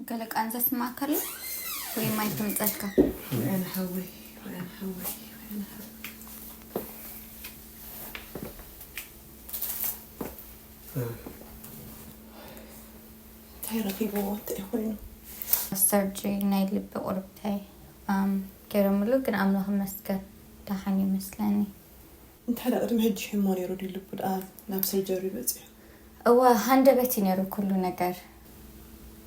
ገለ ቃንዛ ስማዕካ ኣሎ ወይ ማይ ክምፀልካ? ወያነ ሓወይ፣ ወያነ ሓወይ፣ ወያነ ሓወይ። እንታይ ረኺብዎ? እንታይ ኮይኑ? ሰርጀሪ ናይ ልቢ ቁርብታይ፣ ኣም፣ ገይሮምሉ፣ ግን ኣምላኽ ይመስገን ደሓን ይመስለኒ። እንታይ ደኣ ቅድሚ ሕጂ ሕሞ ነይሩ ድዩ ልቡ ደኣ ናብ ሰርጀሪ በጺሑ? እወ፣ ሃንደበት እዩ ነይሩ ኩሉ ነገር።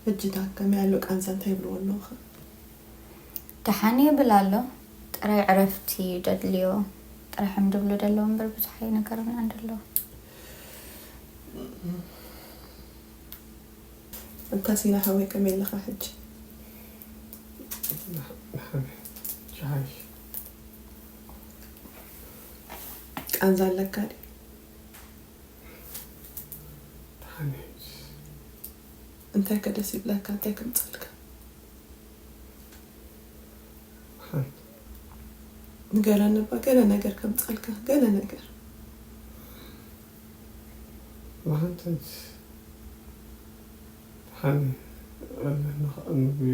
ሕጂ ዳ ከመይ ኣሎ ቃንዛ እንታይ ይብልዎ ኣለዉ ኸ? ደሓን ይብል ኣሎ። ጥራይ ዕረፍቲ እዩ ደድልዮ። ጥራይ ሕም ድብሉ ደለዉ እምበር ብዙሕ ኣይነገሮምን ኣንደለዉ። እንታ ሲና ሓወይ ከመይ ኣለኻ ሕጂ? ቃንዛ ኣለካ ድዩ? እንታይ ከ ደስ ይብለካ? እንታይ ከምፀልካ? ንገረኒ እባ፣ ገለ ነገር ከምፀልካ፣ ገለ ነገር። መሓንተት ሓኒ ኣለና፣ ከዓ ምግቢ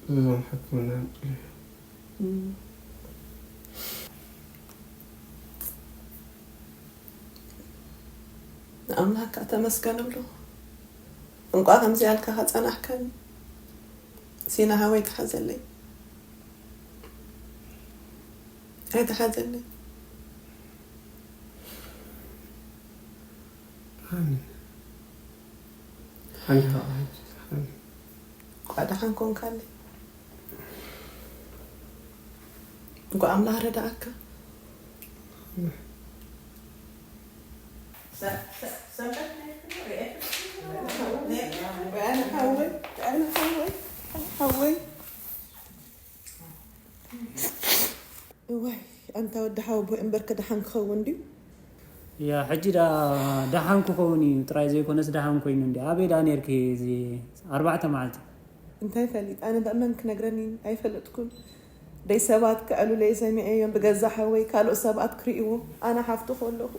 እዞም ሕክምና ኣምፅልዮ። እም። ንኣምላኽ ከዓ ተመስገን እብሎ። እንቋ ከምዚ ያልካ ከጸናሕከኒ። ሲና ሓወይ ተሓዘለይ። ኣይተሓዘለይ። ሓኒ። ሓኒ ከዓ ሓኒ። እንቋ ደሓን ኮንካለይ። እንቋ ኣምላኽ ረዳኣካ። ኣነ ሓወይ፣ ኣነ ሓወይ፣ ኣነ ሓወይ። እዋይ፣ ኣንታ ወዲ ሓወቦይ፣ እምበርከ ደሓን ክኸውን ድዩ? ያ፣ ሕጂ ደኣ ደሓን ክኸውን እዩ ጥራይ ዘይኮነስ ደሓን ኮይኑ እንዲ። ኣበይ ደኣ ነርኪ እዚ ኣርባዕተ መዓልቲ? እንታይ ፈሊጥ? ኣነ ደኣ መን ክነግረኒ? ኣይፈለጥኩን። ደይ ሰባት ክዕሉለይ ሰሚዐ እዮም፣ ብገዛ ሓወይ ካልኦት ሰባት ክርእይዎ። ኣነ ሓፍቱ ከለኹ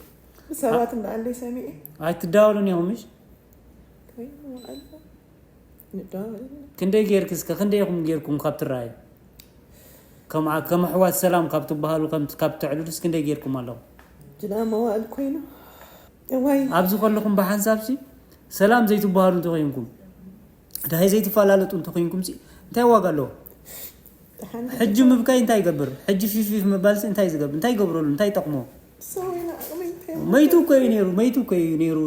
ብሰባት እንዳኣለይ ሰሚዐ። ኣይትዳወሉን ኢኹም ምሽ? ከይኑ ኣልፋ። ንዳወል። ክንደይ ጌርኪ እስከ፣ ክንደይ ኢኹም ጌርኩም ካብ ትረኣዩ? ከም ዓ-፣ ከም ኣሕዋት ሰላም ካብ ትበሃሉ፣ ከም፣ ካብ ትዕልሉስ ክንደይ ጌርኩም ኣለኹም? ጅና መዋእል ኮይኑ። እዋይ። ኣብዚ ከለኹም ብሓንሳብሲ ሰላም ዘይትበሃሉ እንተኾይንኩም፣ ዳሃይ ዘይትፈላለጡ እንተኾይንኩም ሲ እንታይ ዋጋ ኣለዎ? ደሓን ሕጂ ምብካይ እንታይ ይገብር? ሕጂ ፊፍ ፊፍ ምባልሲ እንታይ ዝገብር? እንታይ ይገብረሉ? እንታይ ይጠቕሞ? ሰው ኢና፣ ኣቕመይ እንታይ መይቱ እኮ እዩ ነይሩ፣ መይቱ እኮ እዩ ነይሩ።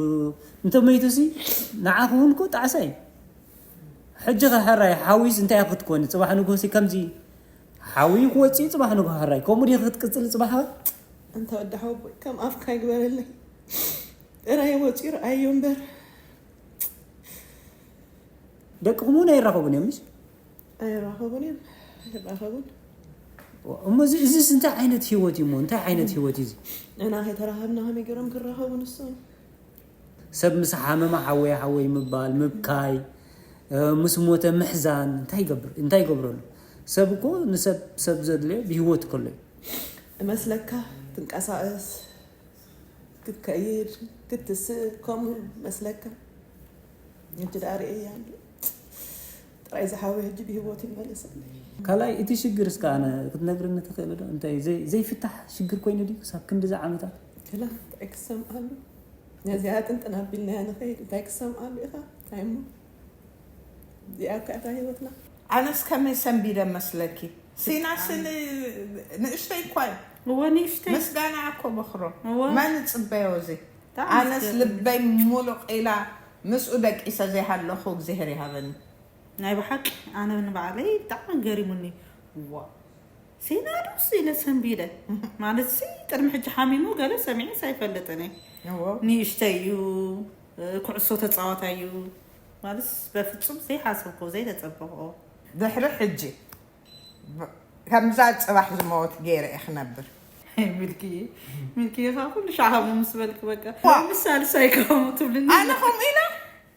እንተ መይቱ ሲ ንዓኹ እውን እኮ ጣዕሳ እዩ። ሕጂ ኸ ሕራይ ሓዊስ እንታይ ክትኮኒ? ጽባሕ ንግሆ ሲ ከምዚ ሓዊ ክወጽእ እዩ፣ ጽባሕ ንግሆ ሕራይ። ከምኡ ድዩ ክትቅጽል ጽባሕ? እንተ ወዲ ሓወቦይ ከም ኣፍካ ይግበረለይ። ጥራይ ወጺኡ ረኣዮ እምበር። ደቅኹም እውን ኣይራኸቡን እዮም፣ ምሽ? ኣይራኸቡን እዮም፣ ኣይራኸቡን። እሞ እዚ፣ እዚስ እንታይ ዓይነት ህይወት እዩ እሞ? እንታይ ዓይነት ህይወት እዩ እዚ? ንሕና ከይተራኸብና ከመይ ገይሮም ክራኸቡ ንሶም? ሰብ ምስ ሓመመ ሓወይ፣ ሓወይ ምባል፣ ምብካይ፣ እ፣ ምስ ሞተ ምሕዛን እንታይ ይገብር፣ እንታይ ይገብረሉ? ሰብ እኮ ንሰብ፣ ሰብ ዘድልዮ ብህይወት ከሎ እዩ። እመስለካ ትንቀሳቐስ፣ ክትከይድ፣ ክትስእ፣ ከምኡ መስለካ። ሕጂ ደኣ ርእየያ ኣሎ። ጥራይ ዝሓወይ ሕጂ ብህይወት ይመለሰለይ። ካልኣይ፣ እቲ ሽግር እስከ ኣነ ክትነግርኒ ትኽእሊ ዶ? እንታይ ዘይ-፣ ዘይፍታሕ ሽግር ኮይኑ ድዩ ክሳብ ክንድዚ ዓመታት? ክላ እንታይ ክሰምዓሉ? ነዚኣ ጥንጥን ኣቢልናያ ንኸይድ እንታይ ክሰምዓሉ ኢኻ? እንታይ እሞ? እዚኣ እኮ እታ ህይወትና። ኣነስ ከመይ ሰንቢደ መስለኪ? ሲናስ ን-፣ ንእሽተይ እኳ እዩ። እወ፣ ንእሽተይ። ምስጋና እኮ በኽሮ። እወ። መን ጽበዮ እዚ? ብጣዕሚ ኣነስ ዝገርም። ልበይ ሙሉቕ ኢላ ምስኡ ደቂሰ ዘይሃለኹ እግዚኣብሔር ይሃበኒ። ናይ ብሓቂ ኣነ ንባዕለይ ብጣዕሚ ገሪሙኒ። ዋ፣ ሲና ዶስ ኢለ ሰንቢደ። ማለት ሲ ቅድሚ ሕጂ ሓሚሙ ገለ ሰሚዐስ ኣይፈልጥን እየ። እዎ። ንእሽተይ እዩ፣ ኩዕሶ ተጻዋታይ እዩ። ማለት በፍጹም ዘይሓሰብኮ፣ ዘይተጸበኾ። ድሕሪ ሕጂ ብ-፣ ከምዛ ጽባሕ ዝመወት ገይረ እየ ክነብር። ሚልክዬ፣ ሚልክዬ፣ ካብ ኩሉ ሻዕ ሃቡ ምስ በልክ በቃ። ዋ። ምስ ሳልሳይ ከሙ ትብልኒ። ኣነ ከምኡ ኢለ?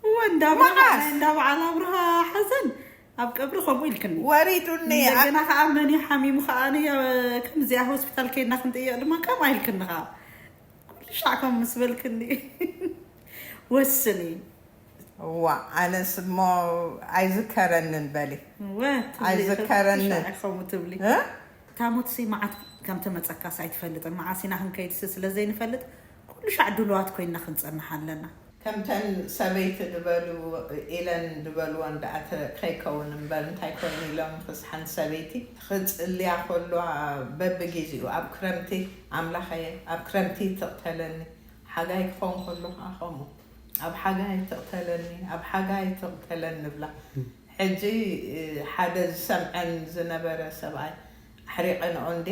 እወ፣ እንዳ በዓል፣ መዓስ? ናይ እንዳ በዓል ኣብርሃ ሓዘን ኣብ ቀብሪ ከምኡ ኢልክኒ። ወሪዱኒ። እንደገና ከዓ መን እዩ ሓሚሙ ከዓ፣ ኣነ ከምዚኣ ሆስፒታል ከይድና ክንጥየቕ ድማ ከምኣ ኢልክኒ ከዓ። ኩሉ ሻዕ ከም ምስ በልክኒ። ወስኒ። እዋ፣ ኣነስ እሞ ኣይዝከረንን በሊ። እወ ትብሊ ኣይዝከረንን። ኢኺ ከምኡ ትብሊ። እ? ታሞትሲ መዓት ከም ተመጸካስ ኣይትፈልጥን። መዓስ ኢና ክንከይድሲ ስለ ዘይንፈልጥ ኩሉ ሻዕ ድሉዋት ኮይንና ክንጸንሕ ኣለና። ከምተን ሰበይቲ ዝበሉ ኢለን ዝበልወን ደኣ ተ- ከይከውን እምበር እንታይ ኮይኑ ኢሎም ክስ ሓንቲ ሰበይቲ ክጽልያ ከሎ በብግዜኡ ኣብ ክረምቲ ኣምላኸየ ኣብ ክረምቲ ትቕተለኒ ሓጋይ ክኾን ከሎ ከዓ ከምኡ ኣብ ሓጋይ ትቕተለኒ ኣብ ሓጋይ ትቕተለኒ ብላ ሕጂ ሓደ ዝሰምዐን ዝነበረ ሰብኣይ ኣሕሪቐንኦ እንዴ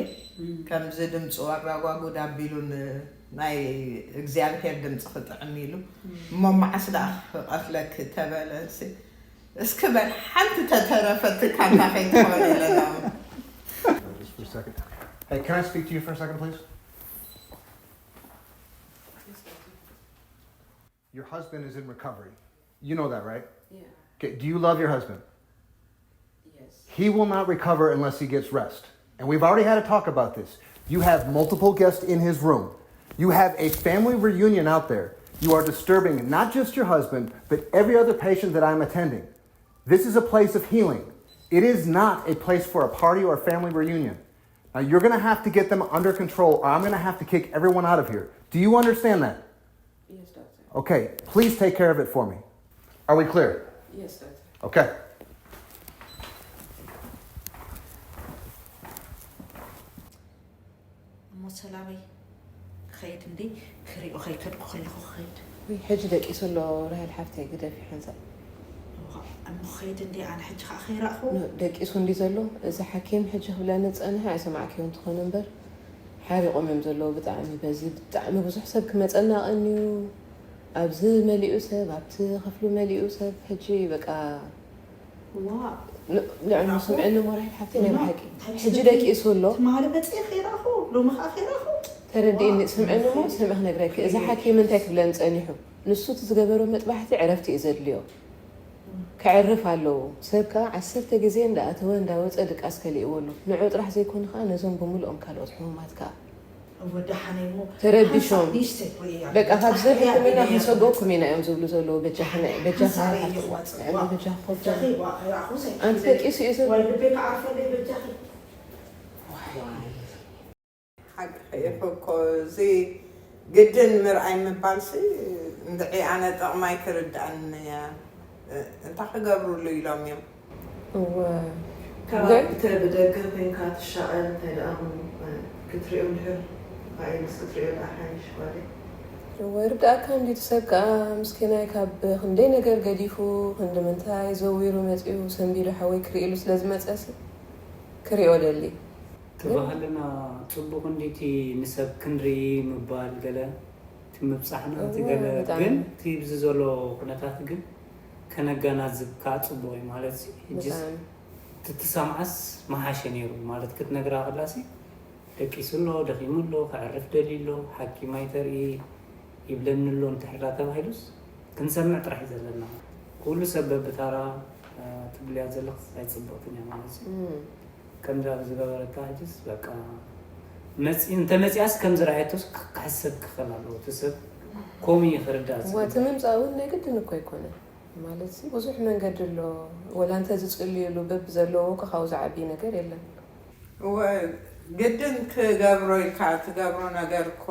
ከምዚ ድምፂ ወራጓጉድ ኣቢሉን ናይ እግዚኣብሔር ድምፂ ክጥዕም ኢሉ እሞ መዓስ ደኣ ክቐትለኪ ተበለ እስኪ በል ሓንቲ ተተረፈት ካንታ ከይትኾን ኢለና Just for a second. Hey, can I speak to you for a second, please? Your husband is in recovery. You know that, right? Yeah. Okay, do you love your husband? Yes. He will not recover unless he gets rest. And we've already had a talk about this. You have multiple guests in his room. You have a family reunion out there. You are disturbing not just your husband, but every other patient that I'm attending. This is a place of healing. It is not a place for a party or a family reunion. Now, you're going to have to get them under control, or I'm going to have to kick everyone out of here. Do you understand that? Yes, doctor. Okay, please take care of it for me. Are we clear? Yes, doctor. Okay. እሞ ሰላመይ ክኸይድ እንዲ ክሪኦ ከይከድኩ ከለኹ ክኸይድ። ውይ ሕጂ ደቂሱ ኣሎ ራሄል ሓፍተይ ግደፊ ሓንሳእ። እሞ ክኸይድ እንዲ ኣነ ሕጂ ከዓ ከይረእኹ። ኖ፣ ደቂሱ እንዲ ዘሎ እዚ ሓኪም ሕጂ ክብለኒ ዝፀንሐ ኣይሰማዕክዮን ትኾን እምበር ሓሪቖም እዮም ዘለዉ ብጣዕሚ በዚ ብጣዕሚ ብዙሕ ሰብ ክመፀና ቀንዩ ኣብዚ መሊኡ ሰብ ኣብቲ ክፍሉ መሊኡ ሰብ ሕጂ በቃ ዋ ልዕሉ ስምዕኒ ሞራሂል ሓፍተይ ናይ ብሓቂ ሕጂ ሕጂ ደቂሱ ኣሎ ትማሊ መፅእ ከይረእኹ ሎሚ ከዓ ከይረእኹ። ተረዲእኒ ስምዕኒ እሞ ስምዕ ክነግረኪ እዚ ሓኪም እንታይ ክብለኒ ፀኒሑ ንሱ እቲ ዝገበሮ መጥባሕቲ ዕረፍቲ እዩ ዘድልዮ ከዕርፍ ኣለዎ ሰብ ከዓ ዓሰርተ ግዜ እንዳኣተወ እንዳወፀ ድቃስ ከሊእዎ ኣሎ ንዑ ጥራሕ ዘይኮኑ ከዓ ነዞም ብምልኦም ካልኦት ሕሙማት ከዓ ወዳሓነይ እሞ ተረቢሾም ሓንሳእ ንእሽተይ ወይ እያ። በቃ ካብዚ ጻሕያ ሕክምና እያ። ክንሰጎኩም ኢና እዮም ዝብሉ ዘለዉ በጃኽና በጃኻ ሓንሳእ እየ ይዋጽእ። ልዕሊ በጃኹ ኮፍ በጃኺ ዋ- ራእኹ ሰይ- ኣንቲ ደቂሱ እዩ ዘሎ ወይ ልበይ ክዓርፈለይ በጃኺ። ሓቂ ኢኺ እኮ እዚ ግድን ምርኣይ ምባልሲ እንድዒ ኣነ ጥቕማይ ክርድኣኒ እያ እንታይ ክገብሩሉ ኢሎም እዮም እወ ካብ ግን ብተ- ብደገ ኮይንካ ትሻቐል እንታይ ደኣ ክትሪኦ እንድሕር ኣይንስ ክትሪኦ ደኣ ሓይሽ ጓለይ ወርዳእካ እንዲ ትሰብ ከዓ ምስኪናይ ካብ ክንደይ ነገር ገዲፉ ክንዲ ምንታይ ዘዊሩ መፂኡ ሰንቢዱ ሓወይ ክርእሉ ስለ ዝመፀሲ ክሪኦ ደሊ እቲ ባህልና ፅቡቕ እንዲቲ ንሰብ ክንርኢ ምባል ገለ እቲ ምብፃሕና እቲ እወ፣ ገለ ብጣዕሚ። ግን እቲ ብዚ ዘሎ ኩነታት ግን ከነገናዝብ ከዓ ፅቡቕ እዩ ማለት እዩ። ሕጂስ ብጣዕሚ ትትሰምዓስ መሓሸ ነይሩ ማለት ክትነግራ ከላሲ ደቂሱ ኣሎ፣ ደኺሙ ኣሎ፣ ከዕርፍ ደልዩ ኣሎ፣ ሓኪም ኣይተርኢ ይብለኒ ኣሎ እንድሕር ዳ ተባሂሉስ ክንሰምዕ ጥራሕ እዩ ዘለና። ኩሉ ሰብ በብታራ ትብልያ ዘለኽስ ኣይፅብቕትን እያ ማለት እዩ። ከምዛ ዝገበረታ ሕጅስ በቃ መፂ እንተመፂኣስ ከም ዝረኣየቶስ ክሕሰብ ክኽእል ኣለዎ እቲ ሰብ ከምኡ እዩ ክርዳእ እዋ እቲ ዝግባእ። ምምፃእ እውን ናይ ግድን እኮ ኣይኮነን ማለት ሲ ብዙሕ መንገዲ ኣሎ ወላ እንተ ዝፅልዩሉ በብ ዘለዎ እኮ ካብኡ ዝዓብይ ነገር የለን እወ ግድን ክገብሮ ኢልካ ትገብሮ ነገር እኮ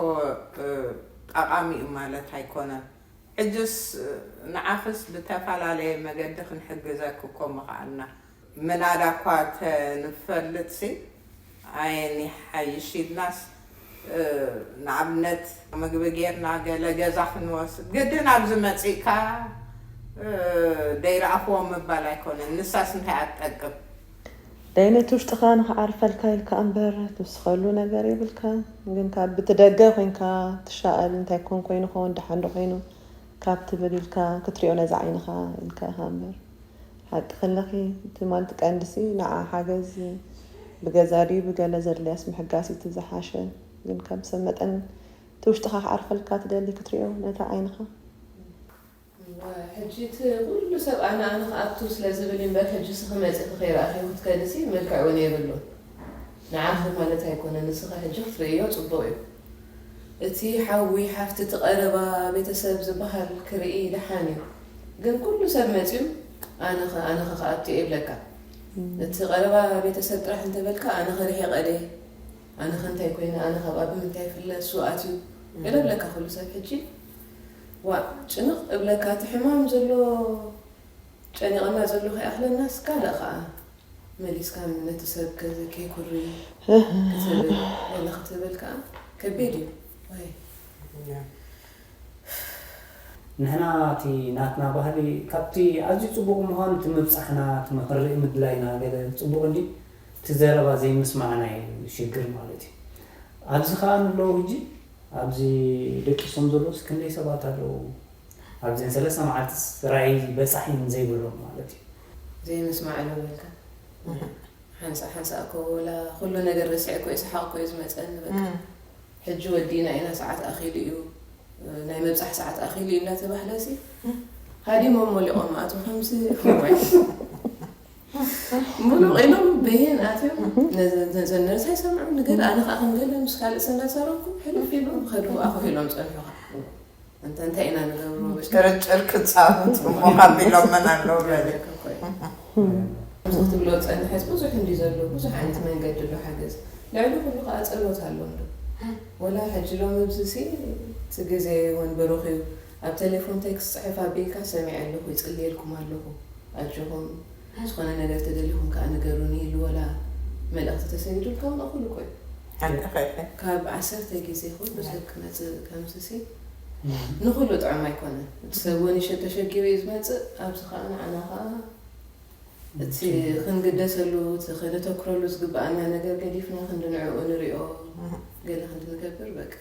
ጠቃሚ እዩ ማለት ኣይኮነን ሕጅስ ንዓኽስ ብተፈላለየ መገዲ ክንሕግዘክ እኮ ምኽኣልና ምናዳ እኳ ተንፈልጥ ሲ ኣየን ይሓይሽ ኢልናስ ንኣብነት ምግቢ ጌርና ገለ ገዛ ክንወስድ ግድን ኣብዚ መፂእካ ደይረኣኽዎም ምባል ኣይኮነን ንሳስ እንታይ ኣትጠቅም ደይ ነቲ ውሽጥኻ ንኽዓርፈልካ ኢልካ እምበር ትውስኸሉ ነገር የብልካ ግን ካብ ብቲ ደገ ኮይንካ ትሻቐል እንታይ ኮን ኮይኑ ኸውን ደሓን ዶ ኮይኑ ካብ ትብል ኢልካ ክትሪኦ ነዛ ዓይንኻ ኢልካ ኢኻ እምበር ሓቂ ከለኺ እቲ ማለት ቀንድሲ ንዓ ሓገዝ ብገዛ ድዩ ብገለ ዘድልያስ ምሕጋስ እዩ ዝሓሸ ግን ከም ሰብ መጠን እቲ ውሽጥኻ ክዓርፈልካ ትደሊ ክትሪኦ ነታ ዓይንኻ ሕጂ እቲ ኩሉ ሰብ ኣነ ኣነ ክኣቱ ስለ ዝብል እምበር ሕጂ ስኺ መፂኺ ከይረኣኺ ክትከድሲ መልክዕ እውን የብሉን ንዓኺ ማለት ኣይኮነ ንስኺ ሕጂ ክትርእዮ ፅቡቅ እዩ እቲ ሓዊ ሓፍቲ እቲ ቀረባ ቤተሰብ ዝበሃል ክርኢ ደሓን እዩ ግን ኩሉ ሰብ መጺኡ ኣነ ኸ ኣነ ኸ ክኣቱ እየ ይብለካ። እቲ ቀረባ ቤተሰብ ጥራሕ እንተበልካ ኣነ ኸ ርሒቐ ድየ፣ ኣነ ኸ እንታይ ኮይነ፣ ኣነ ኻብኣ ብምንታይ ይፍለ፣ እሱ ኣትዩ ገለ እብለካ ኩሉ ሰብ። ሕጂ ዋእ ጭንቕ እብለካ፣ እቲ ሕማም ዘሎ ጨኒቕና ዘሎ ከይኣኽለናስ ካልእ ኸኣ መሊስካ ነቲ ሰብ ከ- ከይኩሪ ክትብል ገለ ክትብል ከኣ ከቢድ እዩ። ወይ ንሕና እቲ ናትና ባህሊ ካብቲ ኣዝዩ ፅቡቕ ምዃኑ እቲ ምብፃሕና እቲ ንኽርኢ ምድላይና ገለ ፅቡቕ እንዲ እቲ ዘረባ ዘይምስማዕና እዩ ሽግር ማለት እዩ። ኣብዚ ከዓ ንለዉ ሕጂ ኣብዚ ደቂሶም ዘለውስ ክንደይ ሰባት ኣለዉ ኣብዘን ሰለስተ መዓልትስ ራእይ በፃሕ እዮም ዘይብሎም ማለት እዩ። ዘይምስማዕ ዶ በልካ? ሓንሳእ ሓንሳእ እኮ ወላ ኩሉ ነገር ረሲዐ እኮ እየ፣ ሰሓቕ እኮ እዩ ዝመፀኒ። በቃ ሕጂ ወዲእና ኢና፣ ሰዓት ኣኺሉ እዩ፣ ናይ ምብፃሕ ሰዓት ኣኺሉ እዩ እንዳተባህለ ሲ ሃዲሞም ሞሊቖም ኣቶ ከምዚ እዋይ ሙሉቕ ኢሎም በየን ኣትዮም ነዘ- ነዘን ነርስ ኣይሰምዑ ንገለ ኣነ ከዓ ከም ገለ ምስ ካልእ ሰ እንዳሰረኩ ሕልፍ ኢሎም ከዱ ኣኹ ኢሎም ፀንሑኻ እንተ እንታይ ኢና ንገብሮ በቃ ጭርጭር ክፃወቱ እሞ ካብ ኢሎም መን ኣለዉ በለ ገለ እኮ እዩ። እዚ ክትብሎ ዝፀንሐስ ብዙሕ እንዲ ዘሎ ብዙሕ ዓይነት መንገዲ ኣሎ ሓገዝ ልዕሊ ኩሉ ከዓ ፀሎት ኣሎ እንዶ ወላ ሕጂ ሎም ኣብዚ ሲ እቲ ግዜ እውን ብሩኽ እዩ ኣብ ቴሌፎን ቴክስት ፅሕፍ ኣቢልካ ሰሚዐ ኣለኹ ይፅልየልኩም ኣለኹ ኣጆኹም ዝኾነ ነገር ተደሊኹም ከዓ ንገሩኒ ኢሉ ወላ መልእኽቲ ተሰዲዱልካ እውን እኹል እኮ እዩ ሓቂ ኸይፈ ካብ ዓሰርተ ግዜ ኩሉ ሰብ ክመፅእ ከምዚ ሲ ንኹሉ ጥዑም ኣይኮነን እቲ ሰብ እውን ይሸ- ተሸጊሩ እዩ ዝመፅእ ኣብዚ ከዓ ንዓና ከዓ እቲ ክንግደሰሉ እቲ ከነተኩረሉ ዝግበኣና ነገር ገዲፍና ክንዲ ንዕኡ ንሪኦ ገለ ክንዲ ንገብር በቃ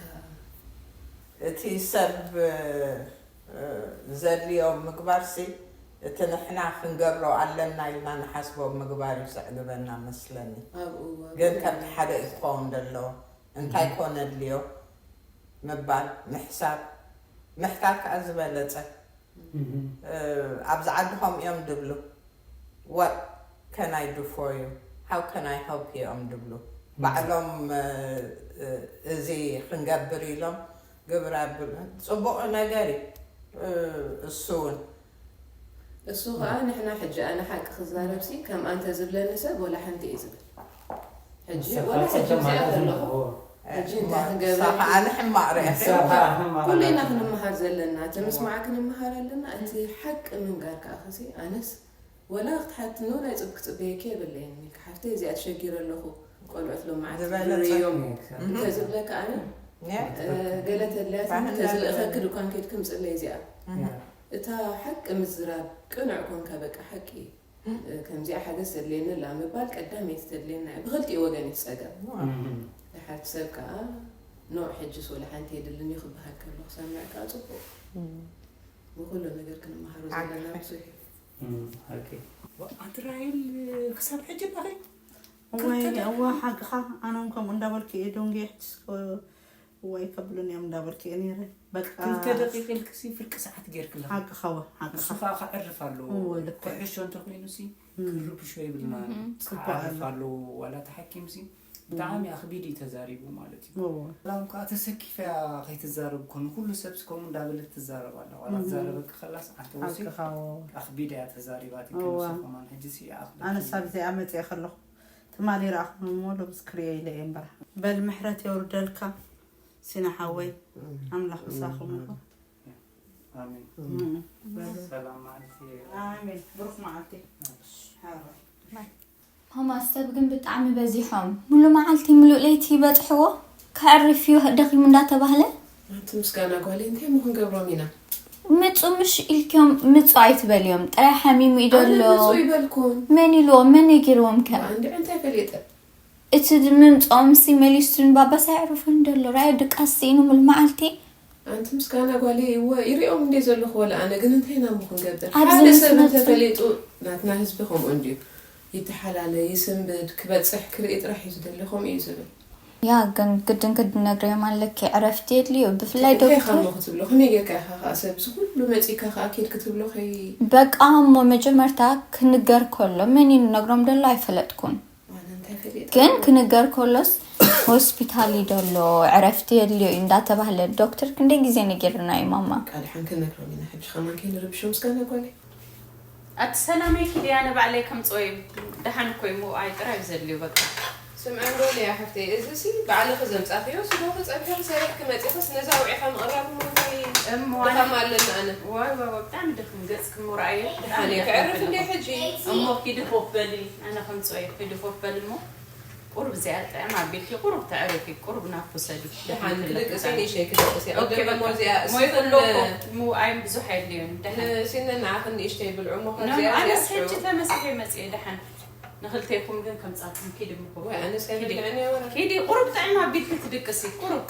እቲ ሰብ ዘድልዮ ምግባር ሲ እቲ ንሕና ክንገብሮ ኣለና ኢልና ንሓስቦ ምግባር እዩ ዘዕግበና መስለኒ ኣብኡ ግን ከምቲ ሓደ እዩ ክኸውን ደሎ እንታይ ኮነ ኣድልዮ ምባል ምሕሳብ ምሕታት ከዓ ዝበለፀ ኣብዚ ዓዲ ከምኡ እዮም ድብሉ what can I do for you how can I help you እዮም ድብሉ ባዕሎም እዚ ክንገብር ኢሎም ግብረ ኣብል ፅቡቕ ነገር እዩ እሱ እውን እሱ ከዓ ንሕና ሕጂ ኣነ ሓቂ ክዛረብ ሲ ከምኣ እንተዝብለኒ ሰብ ወላ ሓንቲ እዩ ዝብል ሕጂ ወላ ሕጂ ኣብዚኣ ከለኹ ሕጂ እንታይ ክንገብር ከዓ ንሕማቕ ርኢኺ ኩሉ ኢና ክንመሃር ዘለና እቲ ምስማዕ ክንመሃር ኣለና እቲ ሓቂ ምንጋር ከዓ ኸሲ ኣነስ ወላ ክትሓትኒ ናይ ፅብ ክፅበየኪ የብለይን ኢልካ ሓፍተይ እዚኣ ተሸጊረ ኣለኹ ቆልዑት ሎማዓት ዝበለፀ ድርዮም እንተዝብለካ ኣነ ገለ ተድልያትኒ ተዝልእኸኪ ድኳን ከድኪ ምፅለይ እዚኣ እታ ሓቂ ምዝራብ ቅኑዕ ኮንካ በቃ ሓቂ ከምዚኣ ሓገዝ ተድልየኒ ኣላ ምባል ቀዳመይቲ ተድልየና እያ ብክልቲኡ ወገን እዩ ፀገም ድሓር ሰብ ከዓ ኖዕ ሕጅስ ወላ ሓንቲ የድልን እዩ ክበሃል ከሎ ክሰምዕ ከዓ ፅቡቅ ብኩሉ ነገር ክንመሃሮ ዘለና ብዙሕ እዩ ኣንቲ ራሄል ክሳብ ሕጂ ኣለኺ እዋይ እዋ ሓቅኻ ኣነ እውን ከምኡ እንዳበልኩ እየ ደንጉየ ሕጅስ እዋይ ከብሉኒ እዮም እንዳበልኩ እየ ነይረ በቃ ክልተ ደቂቅ ኢልክሲ ፍርቂ ሰዓት ጌርክለኺ ሓቅኻ እወ እሱ ሓቅኻ ከዓ ከዕርፍ ኣለዎ እወ ልክዕ ኩሕሾ እንተኮይኑሲ ክርብሾ ይብል ማለት እዩ ጽቡቅ ከዓርፍ ኣለዎ ኣለዎ ዋላ ተሓኪምሲ ብጣዕሚ ኣኽቢድ እዩ ተዛሪቡ ማለት እዩ እወ ሰላም ከዓ ተሰኪፈ እያ ከይትዛረብ እኮ ንኩሉ ሰብስ ከምኡ እንዳበለት ትዛረብ ኣላ ዋላ ትዛረበኪ ከላስ ኣንተ ወሲ ሓቅኻ እወ ኣኽቢድ እያ ተዛሪባትኪ እወ ንሱ ከማን ሕጂ ሲ ኣኽበድኪ ኣነስ ኣብዚኣ መፅየ ከለኹ ትማሊ ይረኣኹም እሞ ሎምስ ክሪኦ ኢለ እየ እምበር በል ምሕረት የውርደልካ ሲና ሓወይ ኣምላኽ ምሳኹም ይኹን ኣሜን እም። ሰላም መዓልቲ ኣሜን ብሩኽ መዓልቲ ሓራይ ማማ ሰብ ግን ብጣዕሚ በዚሖም ሙሉ መዓልቲ ሙሉእ ለይቲ ይበፅሕዎ ከዕርፍ እዩ ደኺሙ እንዳተባህለ ኣንቲ ምስጋና ጓለይ እንታይ እሞ ክንገብሮም ኢና ምፁ ምሽ ኢልክዮም ምፁ ኣይትበልዮም ጥራይ ሓሚሙ እዩ ዘሎ ኣነ ምፁ ይበልኩም መን ኢልዎም መን ነጊርዎም ከ እንዲ እንታይ ፈሊጠ እቲ ምምፅኦምሲ መሊሱ ንባባስ ኣየዕርፎን ዘሎ ራእዩ ድቃስ ስኢኑ ሙሉ መዓልቲ ኣንቲ ምስጋና ጓለይ እወ ይሪኦም እንዴ ዘለኹ ወላ ኣነ ግን እንታይ ኢና እሞ ክንገብር ኣብዚ ሓደ ምስ ሰብ መፁ እንተፈሊጡ ናትና ህዝቢ ከምኡ እንድዩ ይተሓላለ ይስንብድ ክበፅሕ ክርኢ ጥራሕ እዩ ዝደሊ ከምኡ እዩ ዝብል ያ ግን ግድን ክድነግርዮም ኣለኪ ዕረፍቲ የድልዮ ብፍላይ እንታይ ዶክተር ካሞ ክትብሎ ከመይ ጌርካ ኢኻ ከዓ ሰብ እዚ ኩሉ መፂካ ከዓ ኬድ ክትብሎ ከይ በቃ እሞ መጀመርታ ክንገር ከሎ መን እዩ ነግሮም ደሎ ኣይፈለጥኩን ኣነ እንታይ ፈሊጠ ግን ክንገር ከሎስ ሆስፒታል እዩ ዘሎ፣ ዕረፍቲ የድልዮ እዩ እንዳተባህለ ዶክተር ክንደይ ግዜ ነጊርና እዩ ማማ። ቃል ሓን ክነግሮም ኢና ሕጂ ከማን ከይንርብሾም እስካ ነጓለይ። ኣቲ ሰላመይ ኪድያ ንባዕለይ ከምፅኦ እዩ። ደሓን እኮ እዩ ምውዓይ ጥራይ እዩ ዘድልዩ በቃ። ስምዐ እንዶ ሊያ ሓፍተይ፣ እዚ ሲ ባዕልኺ ዘምጻኽዮ ስጎኺ ጸብሒ ክሰሪሕ ክመጺኽስ ነዛ ውዒኻ ምቕራብ እሞ እንታይ እሞ ድኻም ኣለኒ ኣነ። ዋይ ዋይ ዋይ፣ ብጣዕሚ ድኽም ገጽ ክምርኣየ ሓኒ ክዕርፍ እንደ ሕጂ እሞ ኪዲ ኮፍ በሊ። ኣነ ከምፅኦ እዩ። ኪዲ ኮፍ በሊ እሞ ቁሩብ እዚኣ ጥዕም ኣቢልኪ ቁሩብ ተዕርፊ ቁሩብ ናብ ውሰዲ። ደሓን ክድቅስ እየ ንእሽተይ ክድቅስ እየ። ኦኬ፣ ቅድም በቃ። እሞ እዚኣ ሞይ ስኽን ከለኩ ምውዓይም ብዙሕ ኣየድልዮን። ደሓን ንሲነ ንዓኽን ንእሽተይ ብልዑ እሞ ኖ፣ ካብዚኣ ኣነስ እዚኣ ሕጂ ተመሲሐ መፅየ። ደሓን ንክልቴኩም ግን ከምፃኩም ኪዲ ምኮ ወይ ኣነስ ኣይበልዕን እየ ወላ። ኪዲ ቁሩብ ጥዕም ኣቢልኪ ትድቅሲ ቁሩብ።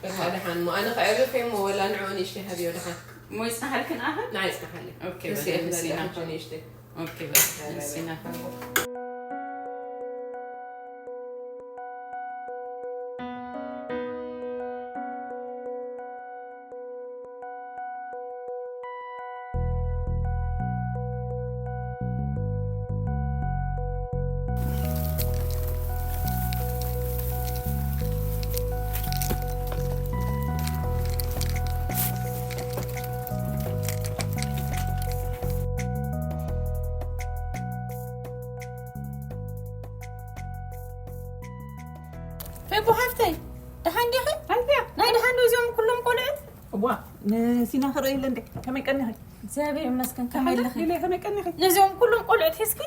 በቃ ደሓን እሞ ኣነ ከዕርፍ እየ እሞ ወላ ንዕኡ ንእሽተይ ሃብዮ ደሓን። ሞይ ፅናሃልክን ኣኸ ንዓይ ጽናሓለይ። ኦኬ፣ ንስ በቃ እየ ንሲና ክበልዕ ሕጂ ንእሽተይ። ኦኬ፣ በቃ ንሲና ፌቦ ሓፍተይ፣ ደሓን ዲኺ? ኣንቲያ፣ ናይ ደሓን ዶ እዚኦም ኩሎም ቆልዑት? እዋ፣ ንሲና ክርእየለ እንደ ከመይ ቀኒኺ? እግዚኣብሔር ይመስገን። ከመይ ኣለኺ? ሊለ ከመይ ቀኒኺ? ነዚኦም ኩሎም ቆልዑት ሒዝኪ?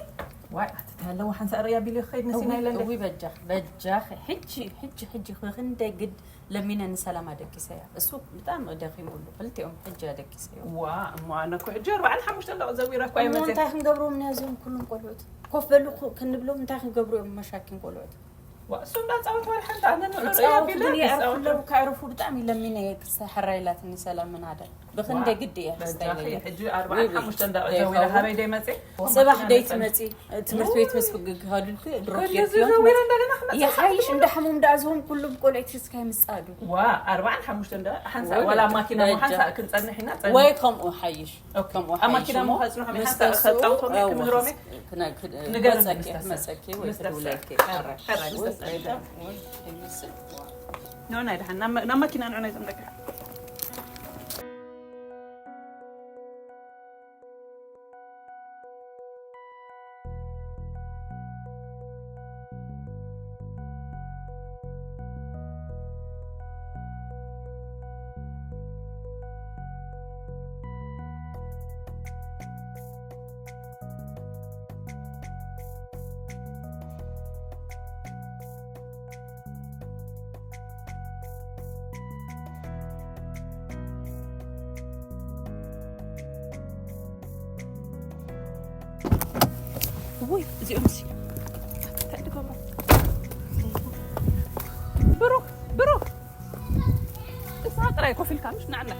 ዋይ ኣትታ ኣለዋ ሓንሳእ ርእያ ቢሉ ክኸይድ ንሲና ኢለ እንደ እዊ በጃ በጃ ሕጂ ሕጂ ሕጂ ክንደይ ግድ ለሚነ ንሰላም ኣደቂሰያ። እሱ ብጣዕሚ ደኺሙሉ ክልቲኦም ሕጂ ኣደቂሰዮ። ዋ እሞ ኣነ እኮ ሕጂ ኣርባዓን ሓሙሽተን ደቂ ዘዊረ እኳ እሞ ይመፅእ። እንታይ ክንገብሮም ነዚኦም ኩሎም ቆልዑት? ኮፍ በሉ ክን- ክንብሎም እንታይ ክንገብሮም መሻኪን ቆልዑት? ዋ እሱ እንዳፃወት ዋላ ሓንቲ ኣነ ንዑ ርእያ ይፃወቱ ቢለ ግን የዕርፉ ይፃወቱ። ኣለዉ ከዕርፉ ብጣዕሚ ለሚነ ክሳብ ሕራይ ኢላትኒ ሰላም ምናደ ብክንደ ግዲ እያ በጃኺ ክስታይለየ ሕጂ ኣርባዓን ሓሙሽተን ደቂ ወይ ዘዊረ ከውን ሃበይ ደይመፅእ። ፅባሕ ደይትመፂ ትምህርቲ ቤት ምስ ክሃዱልኩ ድሮ ከዚ ጌርክዮም ዘዊረ እንደገና ክመፅእ ይሓይሽ እንዳሕሙም ዳእዝዎም ኩሉ ብቆልዑት ሒዝካ ይምፃዱ ዋ ኣርባዓን ሓሙሽተን ደቂ ሓንሳእ ወይ ዋላ በጃ- ማኪና በጃ። ሓንሳእ ክንፀንሕ ኢና ወይ ከምኡ ሓይሽ ከምኡ ኣብ ማኪና ሓይሽ እሞ እሞ ከፅንሖም ምስ ሓንሳእ ተስኡ ከፃውቶም ያው ክምህሮም ክስ- ክነ- ክድ- ንገረኒ መፀኪ- ምስ ተስኡ። መፀኪ ወይ ምስ ተስኡ። ክድውለልኪ ሕራይ፣ ኣራሽ ሕራይ፣ ምስ ወይ ተስኡ። በጃ ወይ ይመስል ኖ ናይ ደሓን ናብ ናብ ማኪና ንዑ ናይ ዞም ደቂ ውይ እዚኦም ሲ እንታይ ትገብሮ? ብሩክ ብሩክ እሳ ጥራይ ኮፍ ኢልካ ምሽ ንዓና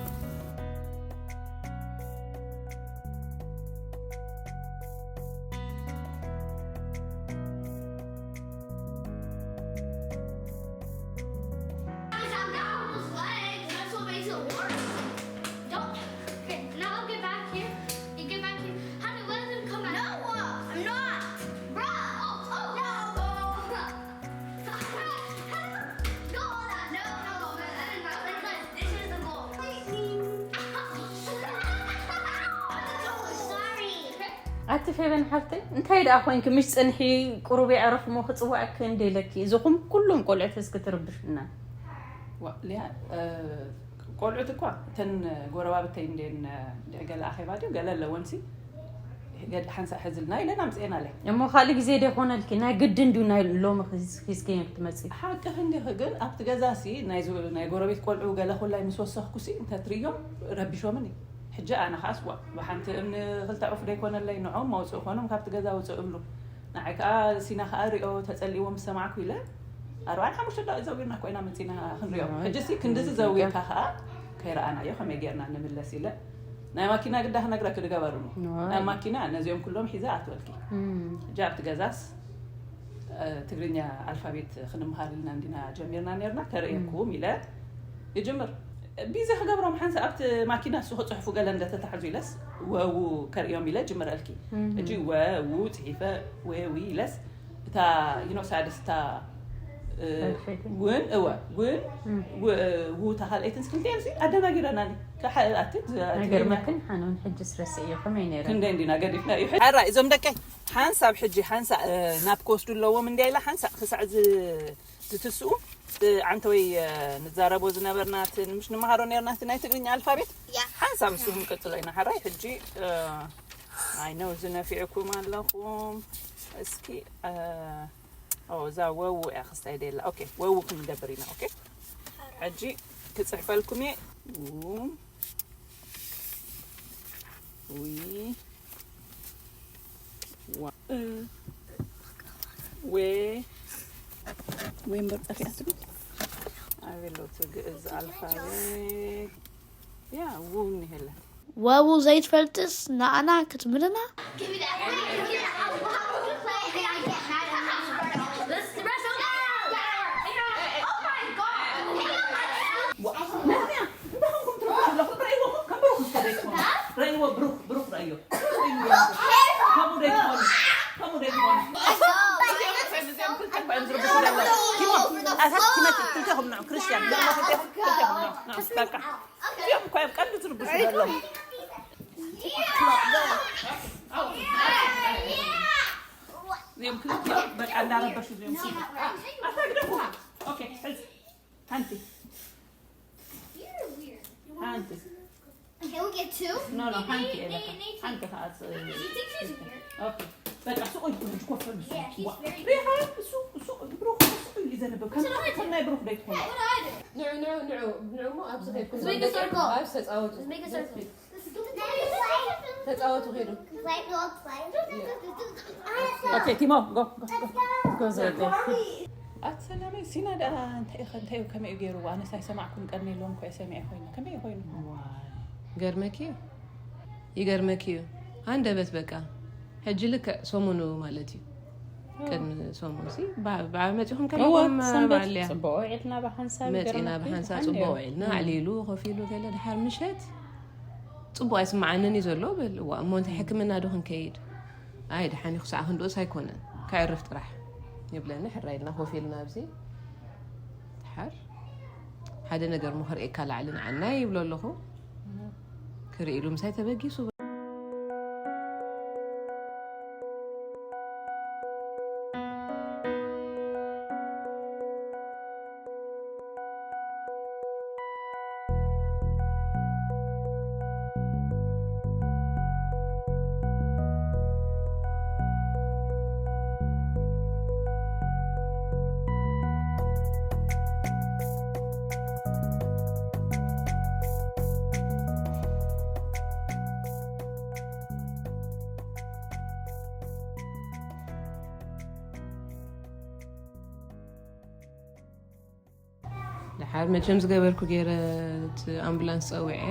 Guys, I'm not on those legs. That's what makes it worse. Don't. Okay, now get back here. You get back here. Honey, let him come back. No, I'm not. Bro, oh, oh, no. Go on that. No, no, no, no, no, no. This is the goal. Sorry. ኣቲ ፌበን ሓፍተይ እንታይ ደኣ ኮይንኪ ምሽ ፅንሒ ቁሩብ የዕረፍ እሞ ክፅዋዕኪ እንደ ኢለኪ እዚኹም ኩሉም ቆልዑት እስኪ ትርብሹና። ዋ፣ ሊያ፣ እ፣ ቆልዑት እኳ እተን ጎረባብተይ እንዴን፣ እ፣ እንዴ ገለ ኣኼባ ድዩ ገለ ኣለወን ሲ፣ ገድ ሓንሳእ ሕዝልና ኢለን ኣምፅኤናለይ። እሞ ካልእ ግዜ ዶ ይኾነልኪ? ናይ ግድን ድዩ ናይ ሎሚ ሒዝ- ሒዝክየን ክትመፂ? ሓቅኺ እንዲኺ፣ ግን ኣብቲ ገዛ ሲ ናይ ዝ- ናይ ጎረቤት ቆልዑ ገለ ኩላይ ምስ ወሰኽኩ ሲ እንተትርእዮም ረቢሾምኒ። ሕጂ ኣነ ከኣስ ዋ ብሓንቲ እምኒ ክልተ ዑፍ ደይኮነለይ ንዖም መውፅእ ኮኖም ካብቲ ገዛ ውፅእ እብሉ። ንዓይ ከዓ ሲና ከዓ ሪኦ ተፀሊእዎ ምስ ሰማዕኩ ኢለ ኣርባዓን ሓሙሽተ ደቂ ዘዊርና ኮይና መፂና ክንሪኦም። ሕጂ ሲ ክንድዚ ዘዊርካ ከዓ ከይረኣናዮ ከመይ ጌርና ንምለስ ኢለ ናይ ማኪና ግዳ ክነግረኪ ድገበሩኒ። ናይ ማኪና ነዚኦም ኩሎም ሒዘ ኣትወልኪ። ሕጂ ኣብቲ ገዛስ እ፣ ትግርኛ ኣልፋቤት ክንምሃር ኢልና እንዲና ጀሚርና ነርና። ከርእየኩም ኢለ ይጅምር። ቢዚ ክገብሮም ሓንሳእ ኣብቲ ማኪና እሱ ክፅሕፉ ገለ እንደተታሕዙ ኢለስ ወው ከርእዮም ኢለ ጅምረልኪ። ሕጂ ወው ፅሒፈ ወዊ ኢለስ እታ ይኖ ሳድስ እታ እ፣ ግን እወ ግን ው- ውታ ካልኣይትን ስክልቲያን ሲ ኣደናጊረናኒ። ከሓ- ኣቲ ዝ- ነገር ትግርኛ መክን ሓኖን ሕጂ ስረስ እዩ ከመይ ነይረ? ክንደይ እንዲና ገዲፍና እዩ። ሓራ እዞም ደቀይ ሓንሳብ ሕጂ ሓንሳ እ፣ ናብ ክወስዱ ኣለዎም እንዲያ ኢላ ሓንሳ ክሳዕ ዝ- ዝትስኡ እ፣ ዓንተ ወይ እ፣ ንዛረቦ ዝነበርናትን ምሽ ንመሃሮ ነርናትን ናይ ትግርኛ ኣልፋቤት ሓንሳብ ንሱ ክንቅጽሎ ኢና። ሓራይ ሕጂ እ፣ ኣይ ነው ዝነፊዕኩም ኣለኹም። እስኪ እ፣ ኦ እዛ ወው እያ ክስታይ ደላ። ኦኬ ወው ክንገብር ኢና። ኦኬ ሕጂ ክጽሕፈልኩም እየ። ው ዊ ዋ እ፣ ዌ ወይ እምበር ጠፊኣትኒ። ኣቤሎቱ ግእዝ ኣልፋቤት ያ ው እንሄለን። ዋው ዘይትፈልጥስ ንዓና ክትምህረና? ረእይዎ ብሩክ ብሩክ ረእዮ። ከምኡ ደይትኾኑ ከምኡ ደይትኾኑ። ኣታት ትመጽእ ክልቴኹም ንዑ ክርስቲያን ንዑ ክልቴኹም ንዑ ንዑ በቃ እዚኦም እኮ እዮም ቀንዲ ዝርብሹ ዘለዉ። እዚኦም ክልቲኦም በቃ እንዳረበሹ እዚኦም ኣታ ግደፉ። ኦኬ ሕዚ ሓንቲ ሓንቲ Can we get two? ኖ ኖ ሓንቲ እየ ለካ ሓንቲ ከዓ ፅ- ኦኬ በቃ ስቁ ይኩን ሕጂ ኮፍ በል ንሱ። ዋ፣ ሪሃ እሱ እሱ ብሩክ እሱ እዩ ዘንብብ ከም ከም ናይ ብሩክ ደይትኮን ንዑ ንዑ ንዑ ንዑ እሞ ኣብዚ ከይድኩም Let's make a circle. ኣብ ተፃወቱ Let's make a circle. ተፃወቱ ሄዱ Play, we'll play. ኦኬ ቲሞ ጎ ጎ ጎ ጎዘ ኣቲ ሰላመይ ሲና ደኣ እንታይ ኢኸ እንታይ እዩ ከመይ እዩ ገይርዎ ኣነስ ኣይሰማዕኩን ቀድሚ የለውን ኮ ሰሚዐ ኮይነ ከመይ ኮይኑ ገርመኪ ይገርመኪ እዩ። ሃንደበት በቃ ሕጂ ልክዕ ሰሙኑ ማለት እዩ። ቅድሚ ሰሙን ሲ ብዓመፂኹም እወ ከለኹም ሰንበት ባልያ ፅቡቅ ውዒልና ብሓንሳብ መፂና ይገርመኪ ብሓንሳ ድሓን ፅቡቅ እዩ። ውዒልና ኣዕሊሉ ኮፍ ኢሉ ገለ ድሓር ምሸት ፅቡቅ ኣይስምዓንን እዩ ዘሎ ብል እዋ እሞ እንታይ ሕክምና ዶ ክንከይድ ኣይ ድሓን እዩ ክሳዕ ክንድኡስ ኣይኮነን ከዕርፍ ጥራሕ ይብለኒ ሕራይ ኢልና ኮፍ ኢልና ኣብዚ ድሓር ሓደ ነገር ሞ ክርእየካ ላዕሊ ንዓናይ ይብሎ ኣለኹ ክርኢ ኢሉ ምሳይ ተበጊሱ ድሓር መቸም ዝገበርኩ ገይረ እቲ ኣምቡላንስ ፀዊዐ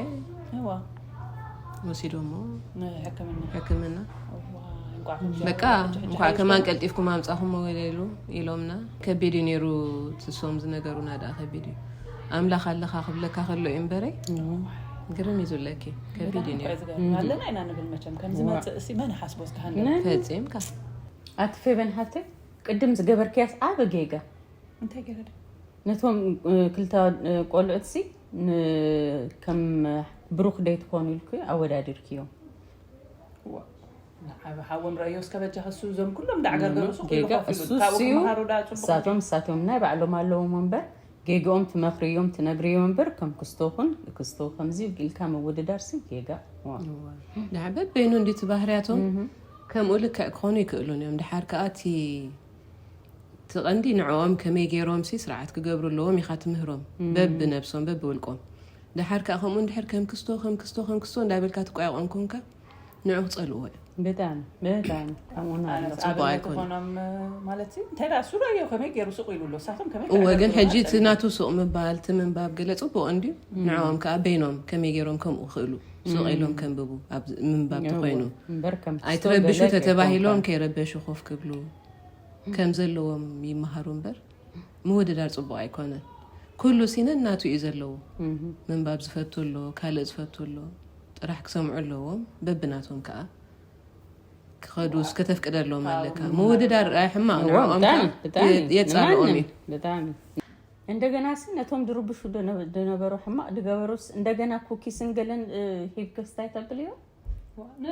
እዋ ወሲዶሞ ንሕክምና ሕክምና እዋ እንቋዕ ከምዚ በቃ ሕጂ- ሕጂ እንኳዕ ሓይሽ ከማን ዶ? ቀልጢፍኩም ኣምፃኹሞ ገለ ኢሉ ኢሎምና ከቢድ እዩ ነይሩ ትሶም ዝነገሩና ደኣ ከቢድ እዩ ኣምላኽ ኣለኻ ክብለካ ከሎ እዩ እምበረይ ግርም እዩ ዝብለኪ ከቢድ እዩ ነይሩ ኣለና ኢና ንብል መቸም ከም ዝመፅእ እሲ መን ሓስቦ እስካሃን ነ- ፈፂምካ ኣቲ ፌበን ሓፍተይ ቅድም ዝገበርክያስ ዓቢ ጌጋ እንታይ ገረደ ነቶም እ፣ ክልተ እ፣ ቆልዑት ሲ ን- ከም ብሩክ ደይ ትኾኑ ኢልኩ ኣወዳዲርክዮም ሓዎም ረእዮ እስከ በጃ ከሱ እዞም ኩሎም ዳዕገርገሩ ሱቅ ኢሉ ጌጋ ኮፍ ኢሉ እሱ ካብኡ ስዩ ክመሃሩ ዳ ፅቡቅ እሳቶም እሳቶም ናይ ባዕሎም ኣለዎም እምበር ጌግኦም ትመኽርዮም ትነግርዮም እምበር ከም ክስቶኹን ክስቶ ከምዚ ኢልካ ምውድዳር ሲ ጌጋ ዋ። ድሓር በበይኑ እንዲ እቲ ባህርያቶም ከምኡ ልክዕ ክኾኑ ይክእሉን እዮም ድሓር ከዓ እቲ እቲ ቀንዲ ንዕኦም ከመይ ገይሮም ሲ ስርዓት ክገብሩ ኣለዎም ኢኻ ትምህሮም በብነብሶም በብውልቆም ድሓር ከዓ ከምኡ እንድሕር ከም ክስቶ ከም ክስቶ ከም ክስቶ እንዳበልካ ትቋየቆም ኮንካ ንዑ ክፀልእዎ እዮም ብጣዕሚ ብጣዕሚ ከምኡና ኣሎ ፅቡቅ ኣይኮነ ኾኖም ማለት እዩ እንታይ ዳ ሱራዮ ከመይ ገይሩ ሱቅ ኢሉ ኣሎ ሳቶም ከመይ እወ ግን ሕጂ እቲ ናቱ ሱቅ ምባል እቲ ምንባብ ገለ ፅቡቅ እንድዩ ንዕኦም ከዓ በይኖም ከመይ ገይሮም ከምኡ ክእሉ ሱቅ ኢሎም ከንብቡ ኣብ ምንባብ ተኮይኑ እምበር ከም ክስቶ ኣይትረብሹ ገለ ተተባሂሎም ከይኮንካ። ከይረበሹ ኮፍ ክብሉ ከም ዘለዎም ይመሃሩ እምበር ምውድዳር ፅቡቅ ኣይኮነን ኩሉ ሲነን ናቱ እዩ ዘለዎ ምንባብ ዝፈቱ ኣሎ ካልእ ዝፈቱ ኣሎ ጥራሕ ክሰምዑ ኣለዎም በብናቶም ከዓ ክኸዱስ ከተፍቅደሎም ኣለካ። ምውድዳር ኣይ ሕማቕ ንዕኦም የጻልኦም እዩ። እንደገና ሲ ነቶም ድርብሹ ዝነበሩ ሕማቕ ድገበሩስ እንደገና ኩኪስን ገለን ሂብከስ እንታይ ተብል እዮም?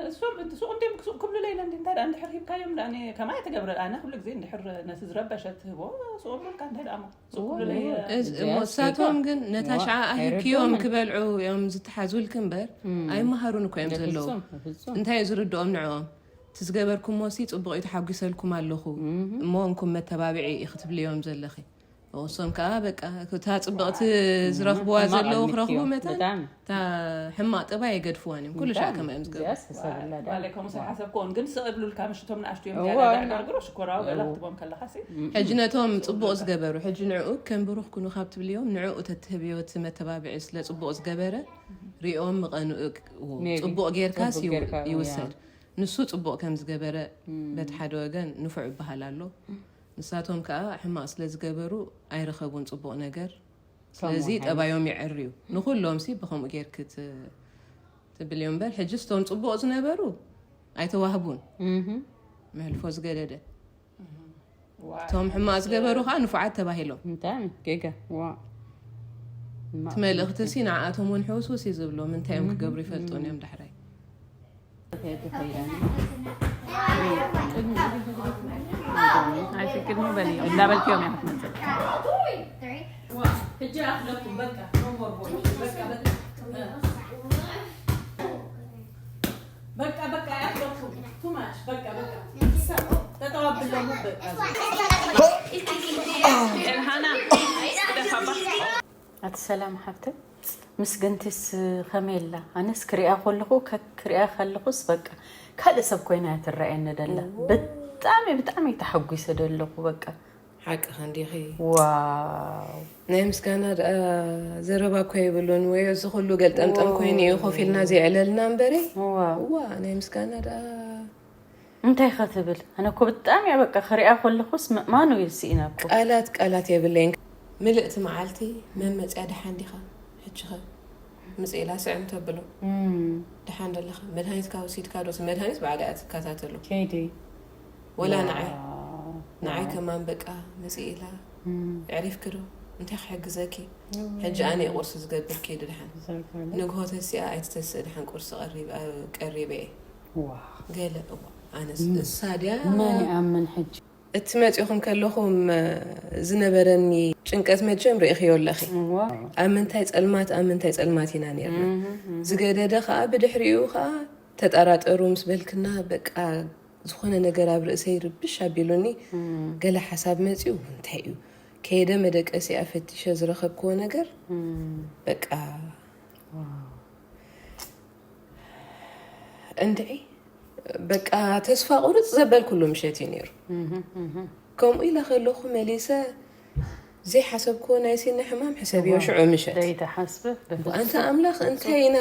እሶም እቲ ሱቕ እንዲም ሱቕ ክብሉ ለይለ እንዲ እንታይ ደኣ እንድሕር ሂብካዮም ደኣ ከማይ ትገብረ ኣነ ኩሉ ግዜ እንድሕር ነቲ ዝረበሸ ትህቦ ሱቕ ብልካ እንታይ ደኣ እሞ ሱቕ ክብሉ ለይ እሳቶም ግን ነታ ሽዓ ሂብክዮም ክበልዑ እዮም ዝተሓዙልክ እምበር ኣይመሃሩን እኮ እዮም ዘለዉ። እንታይ እዩ ዝርድኦም ንዕኦም? እቲ ዝገበርኩሞ ሲ ጽቡቕ እዩ ተሓጒሰልኩም ኣለኹ እሞ እንኩም መተባብዒ እዩ ክትብልዮም ዘለኺ። እሶም ከዓ በቃ እታ ጽብቕቲ ዝረኽብዋ ዘለዉ ክረኽቡ መታን እታ ሕማቕ ጠባይ የገድፍዋን እዮም። ኩሉ ሻዕ ከመ እዮም ዝገብሩ። ባለ ከምኡ ሰብ ሓሰብ ክኾን ግን ስቕ ይብሉልካ ምሽቶም ንኣሽቱ እዮም ዝያዳ ዘዕጋርግሮ ሽኮራዊ ገላ ክትቦም ከለኻ ሲ ሕጂ ነቶም ጽቡቕ ዝገበሩ ሕጂ ንዕኡ ከም ብሩኽ ኩኑ ካብ ትብልዮም ንዕኡ ተትህብዮ እቲ መተባብዒ ስለ ጽቡቕ ዝገበረ ሪኦም ምቐንኡ ጽቡቕ ጌርካስ ይውሰድ። ንሱ ጽቡቕ ከም ዝገበረ በቲ ሓደ ወገን ንፉዕ ይበሃል ኣሎ። ንሳቶም ከኣ ሕማቕ ስለ ዝገበሩ ኣይረኸቡን ጽቡቕ ነገር። ስለዚ ጠባዮም የዐርዩ። ንኹሎም ሲ ብኸምኡ ጌርክ ትብል እዮም እምበር ሕጂ ስቶም ጽቡቕ ዝነበሩ ኣይተዋህቡን። መሕልፎ ዝገደደ እቶም ሕማቕ ዝገበሩ ከዓ ንፉዓት ተባሂሎም። እንታይ ጌጋ ዋ እቲ መልእኽቲ ሲ ንዓኣቶም እውን ሕውስውስ እዩ ዝብሎም። እንታይ እዮም ክገብሩ ይፈልጡን እዮም ዳሕራይ። ኣይትቅድሙ በልዮ እንዳበልክዮም እያ ክትመፅእ። ሕጂ ኣኽለኩም በቃ በቃ በቃ ያለኩም ቱማች በቃ በቃ ተጠዋብለሙ በቃ ኤልሃና ኣቲ ሰላም ሓብተ ምስግንቲስ ከመይ ኣላ? ኣነስ ክሪኣ ከለኹ ከ- ክሪኣ ከለኹስ በቃ ካልእ ሰብ ኮይና እያ ትረኣየኒ ደላ። ብጣዕሚ ብጣዕሚ ተሓጒሰ ደለኹ በቃ። ሓቅኻ እንዲኺ። ዋው ናይ ምስጋና ደኣ ዘረባ እኮ የብሉን ወይ እዚ ኩሉ ገልጠምጠም ኮይኑ እዩ ኮፍ ኢልና ዘየዕለልና እምበሪ። ዋው እዋ ናይ ምስጋና ደኣ እንታይ ኢኻ ትብል? ኣነ እኮ ብጣዕሚ እያ በቃ ክሪኣ ከለኹስ ምእማኑ እዩ ስኢና እኮ። ቃላት ቃላት የብለይን። ምልእቲ መዓልቲ መመፅያ ደሓን ዲኻ? ሕጂ ኸ ምፅእ ኢላ ስዕም ተብሎ። እም፣ ደሓን ደለኻ? መድሃኒትካ ወሲድካ ዶ? መድሃኒት ባዕላ እያ ትከታተሎ። ከይዲ ወላ ንዓይ ንዓይ ከማን በቃ መፅእ ኢላ የዕሪፍኪ ዶ እንታይ ክሕግዘኪ? ሕጂ ኣነ እየ ቁርሲ ዝገብር ኪዲ ድሓን ንግሆ ተሲኣ ኣይትተስእ ድሓን ቁርሲ ቀሪበ እየ ገለ እዋ ኣነስ እሳ ድያ መን ይኣምን ሕጂ እቲ መፂኹም ከለኹም ዝነበረኒ ጭንቀት መቸም ርኢኽዮ ኣለኺ ኣብ ምንታይ ፀልማት ኣብ ምንታይ ፀልማት ኢና ነርና ዝገደደ ከዓ ብድሕሪኡ ከዓ ተጠራጠሩ ምስ በልክና በቃ ዝኾነ ነገር ኣብ ርእሰይ ርብሽ ኣቢሉኒ ገለ ሓሳብ መፂኡ እንታይ እዩ ከይደ መደቀሲኣ ፈቲሸ ዝረኸብክዎ ነገር በቃ እንድዒ በቃ ተስፋ ቁርፅ ዘበልኩሉ ምሸት እዩ ነይሩ ከምኡ ኢለ ከለኹ መሊሰ ዘይሓሰብክዎ ናይ ሲኒ ሕማም ሕሰብዮ ሽዑ ምሸት ኣንተ ኣምላኽ እንታይ ኢና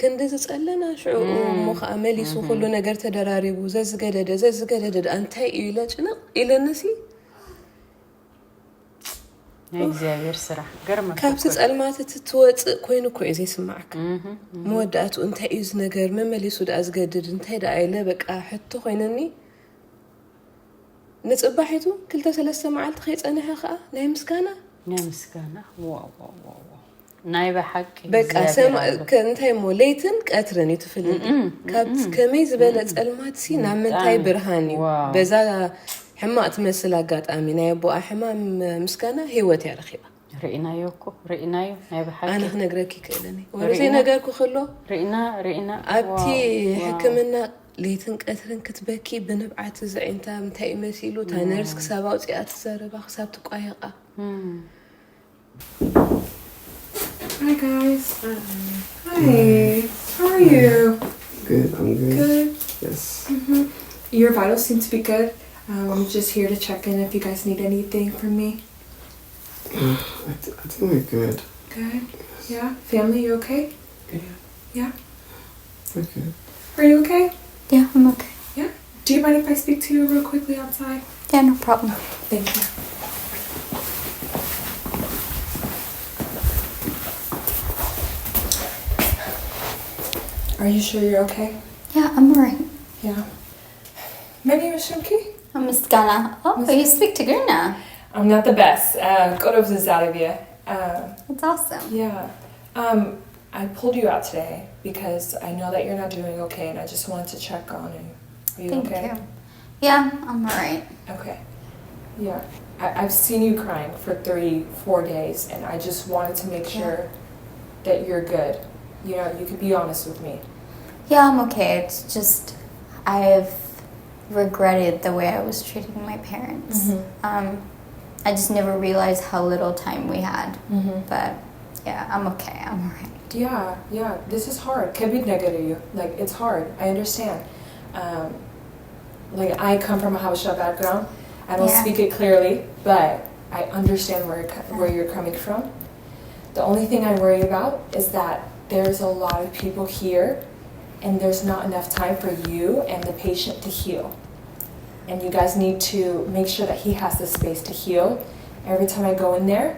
ክንዲ ዝጸለና ሽዑ እሞ ከዓ መሊሱ ኩሉ ነገር ተደራሪቡ ዘዝገደደ ዘዝገደደ ደኣ እንታይ እዩ ኢለ ጭንቕ ኢለንሲ ናይ እግዚኣብሔር ስራሕ ገርመካ ካብቲ እኮ። ጸልማት እቲ ትወፅእ ኮይኑ እኮ እዩ ዘይስማዓካ መወዳእቱ እንታይ እዩ እዚ ነገር መመሊሱ ደኣ ዝገድድ እንታይ ደኣ ኢለ በቃ ሕቶ ኮይነኒ ንፅባሒቱ ክልተ ሰለስተ መዓልቲ ከይፀንሐ ከዓ ናይ ምስጋና ናይ ምስጋና ዋው ዋው ዋው ዋው። ናይ ብሓቂ በቃ እግዚኣብሔር ሰማ- ኣሎ። ከ- እንታይ እሞ ለይትን ቀትርን እዩ ትፍልጥ እም፣ እም፣ ካብቲ እም፣ ከመይ ዝበለ እም። ፀልማት ሲ ናብ ምንታይ ብጣዕሚ። ብርሃን እዩ ዋው። በዛ ሕማቕ ትመስል ኣጋጣሚ ናይ ኣቦኣ ሕማም ምስጋና ህይወት እያ ረኺባ ርኢናዮ እኮ ርኢናዮ ናይ ብሓቂ ኣነ ክነግረኪ ይክእለኒ ወደ ርኢና- ዘይነገርኩ ከሎ ርኢና ርኢና ኣብቲ ዋው፣ ዋው። ሕክምና ለይትን ቀትርን ክትበኪ ብንብዓት እዚ ዒንታ እንታይ እዩ መሲሉ እታ ነርስ ክሳብ ኣውፅኣ ትዛረባ ክሳብ ትቋየቃ እም። Hi guys. Hi. How are you? Good, I'm good. Good. Yes. Mm-hmm. Your vitals seem to be good. Um, I'm just here to check in if you guys need anything from me. I, th- I think we're good. Good. Yes. Yeah. Family, you okay? Good. Yeah. Okay. Are you okay? Yeah, I'm okay. Yeah? Do you mind if I speak to you real quickly outside? Yeah, no problem. Thank you. Are you sure you're okay? Yeah, I'm alright. Yeah. መን እዩ ሽምኪ? ምስጋና. Oh, you speak Tigrinya. I'm not the best. Uh, ቁሩብ ዝዛረብ እየ. Uh, That's awesome. yeah. Um, I pulled you out today because I know that you're not doing okay, and I just wanted to check on you. Are you Thank okay? you. Yeah, I'm alright. Okay. Yeah. I, I've seen you crying for three, four days, and I just wanted to make Yeah. sure that you're good. You know, you could be honest with me. Yeah, I'm okay. It's just I've regretted the way I was treating my parents. Mhm. Um, I just never realized how little time we had. Mm-hmm. But yeah, I'm okay. I'm alright. Yeah, yeah. This is hard. ከቢድ ነገር እዩ. Like, it's hard. I understand. Um, like, I come from a Habesha background. I don't Yeah. speak it clearly, but I understand where you're, co- where you're coming from. The only thing I worry about is that there's a lot of people here, and there's not enough time for you and the patient to heal. And you guys need to make sure that he has the space to heal. Every time I go in there,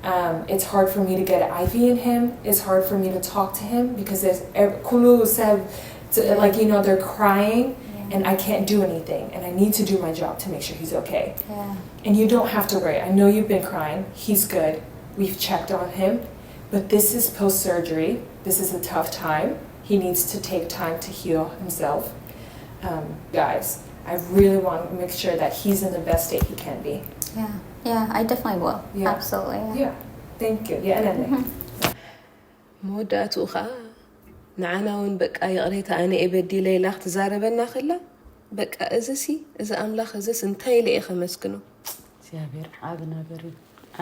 um, it's hard for me to get an I V in him. It's hard for me to talk to him because there's ev- ኩሉ ሰብ, t- like, you know, they're crying, and I can't do anything. And I need to do my job to make sure he's okay. Yeah. And you don't have to worry. I know you've been crying. He's good. We've checked on him. But this is post surgery. This is a tough time. He needs to take time to heal himself. Um, guys, I really want to make sure that he's in the best state he can be. Yeah. Yeah, I definitely will. Yeah. Absolutely. Yeah. Yeah, thank you. Yeah, and then መወዳእትኡ ከዓ ንዓና እውን በቃ ይቕሬታ ኣነ እየ በዲለ ኢላ ክትዛረበና ከላ በቃ እዚሲ እዚ ኣምላኽ እዚስ እንታይ ኢለ እየ ከመስግኖ። እግዚኣብሔር ዓብ ነገር እዩ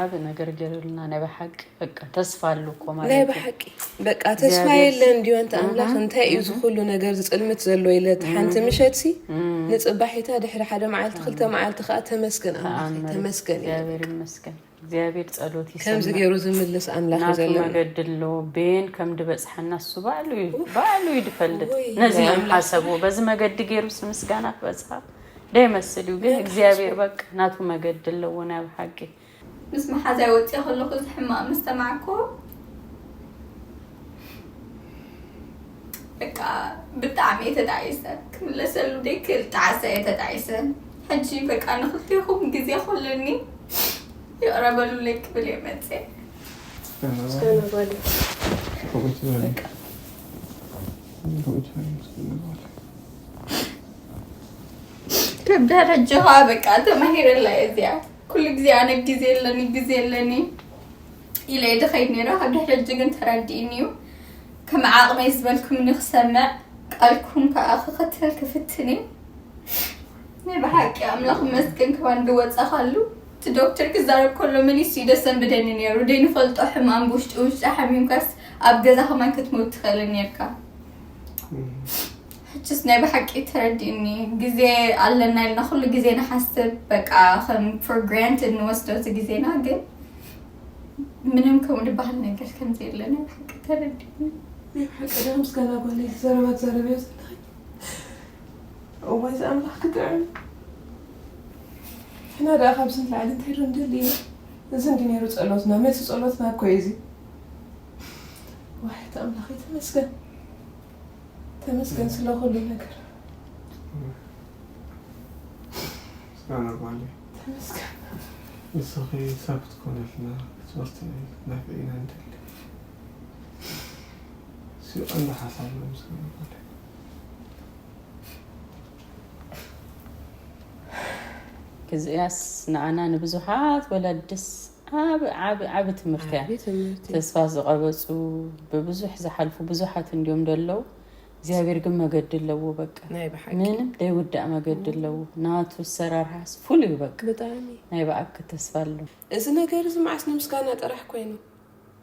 ዓብ ነገር ገይሩልና ናይ ብሓቂ በቃ ተስፋ ኣሉ እኮ ማለት ናይ እዩ። ብሓቂ በቃ ተስፋ የለን ድዮ ኣንተ ኣምላኽ እንታይ እዩ ዝኩሉ ነገር ዝፅልምት ዘሎ ኢለ ሓንቲ ምሸትሲ ንፅባሒታ ድሕሪ ሓደ መዓልቲ ክልተ መዓልቲ ከዓ ተመስገን ኣምላኽ ተመስገን ኢለ እግዚኣብሔር ይመስገን እግዚኣብሔር ጸሎት ከምዚ ይሰምዕ ገይሩ ዝምልስ ኣምላኽ እዩ ናቱ ዘለና መገዲ ኣሎ በየን ከም ድበጽሓና እሱ ባዕሉ እዩ ባዕሉ እዩ ድፈልጥ ወይ ነዚ ናይ እዮም ኣምላኽ ሓሰብዎ በዚ መገዲ ገይሩ ምስ ምስጋና ክበጽሓ ደይመስል እዩ ግን እግዚኣብሔር በቃ ናቱ መገዲ ኣለዎ ናይ ብሓቂ ምስ መሓዛይ ወፅየ ከለኹ እዚ ሕማቕ ምስ ሰማዕኩ በቃ ብጣዕሚ እየ ተጣዒሰ ክምለሰሉ ደይክእል ጣዕሰ እየ ተጣዒሰ ሕጂ በቃ ንክልቴኹም ግዜ ከለኒ ይቕረ በሉለይ ክብል እየ መፅየ ከብዳ ደረጃኻ በቃ ተማሂረላ እየ እዚኣ ኩሉ ግዜ ኣነ ግዜ የለኒ ግዜ የለኒ ኢለ እየ ድኸይድ ነይረ ካብ ድሕሪ ሕጂ ግን ተረዲእኒ እዩ ከም ዓቕመይ ዝበልኩምኒ ክሰምዕ ቃልኩም ከዓ ክኽተል ክፍትን እዩ ናይ ብሓቂ ኣምላኽ መስገን ክባን ድወፃኻሉ እቲ ዶክተር ክዛረብ ከሎ መሊሱ እዩ ደሰንብደኒ ነይሩ ደይንፈልጦ ሕማም ብውሽጢ ውሽጢ ሓሚምካስ ኣብ ገዛ ከማን ክትመውት ትኽእልን ነርካ ሕጅስ ናይ ብሓቂ ተረዲእኒ ግዜ ኣለና ኢልና ኩሉ ግዜ ንሓስብ በቃ ከም for granted ንወስዶ እቲ ግዜና ግን ምንም ከምኡ ዝበሃል ነገር ከምዘየለ ናይ ብሓቂ ተረዲእኒ ናይ ብሓቂ ዳ ምስጋና ጓለይ ዘረባ ትዛረብዮ ዘለኺ እዋይ ዝኣምላኽ ክጥዕም ሕና ደኣ ካብዚ ንላዕሊ እንታይ ዶ ንደሊ ኢና እዚ እንዲ ነይሩ ጸሎትና መልሲ ጸሎትና እኮ እዩ እዚ ዋሕት ኣምላኸይ ተመስገን ተመስገን ስለ ኩሉ ነገር ምስጋና ጓለይ ተመስገን ንስኺ ሰብ ክትኮነልና ክትመርትኒ ናፍዒና ንደሊ እዚኡ ቀንዲ ሓሳብና ምስጋና ጓለይ እዚኣስ ንዓና ንብዙሓት ወለድስ ዓብ ዓብ ዓብ ትምህርቲ እያ ዓብዪ ትምህርቲ ተስፋ ዝቐበፁ ብብዙሕ ዝሓልፉ ብዙሓት እንዲዮም ደለዉ እግዚኣብሔር ግን መገዲ ኣለዎ በቃ ናይ ብሓቂ ምንም ደይውዳእ መገዲ ኣለዎ ናቱ ኣሰራርሓስ ፍሉይ እዩ በቃ ብጣዕሚ ናይ ብኣክ ተስፋ ኣሎ እዚ ነገር እዚ መዓስ ንምስጋና ጥራሕ ኮይኑ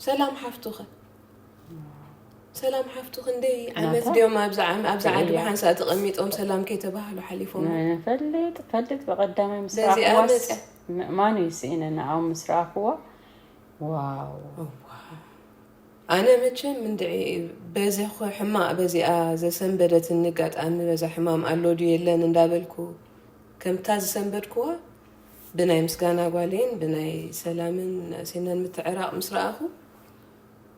ሰላም ሓፍቱ ኸ ሰላም ሓፍቱ ክንደይ ዓመት ናታ? ድዮም ኣብዚ ዓም- ኣብዚ ዓዲ እያ። ብሓንሳእ ተቐሚጦም ሰላም ከይተባህሉ ሓሊፎም ፈልጥ ፈልጥ በቀዳማይ ምስ በዚኣ ረኣኽዋስ መፅያ ምእማን እዩ ስኢነ ንዓው ምስ ረኣኽዋ ዋው ኣነ መቸም እንድዒ በዚ ኾ ሕማቕ በዚኣ ዘሰንበደትኒ ኣጋጣሚ በዛ ሕማም ኣሎ ድዩ የለን እንዳበልኩ ከምታ ዝሰንበድክዋ ብናይ ምስጋና ጓሌን ብናይ ሰላምን ኣሴናን ምትዕራቕ ምስ ረኣኹ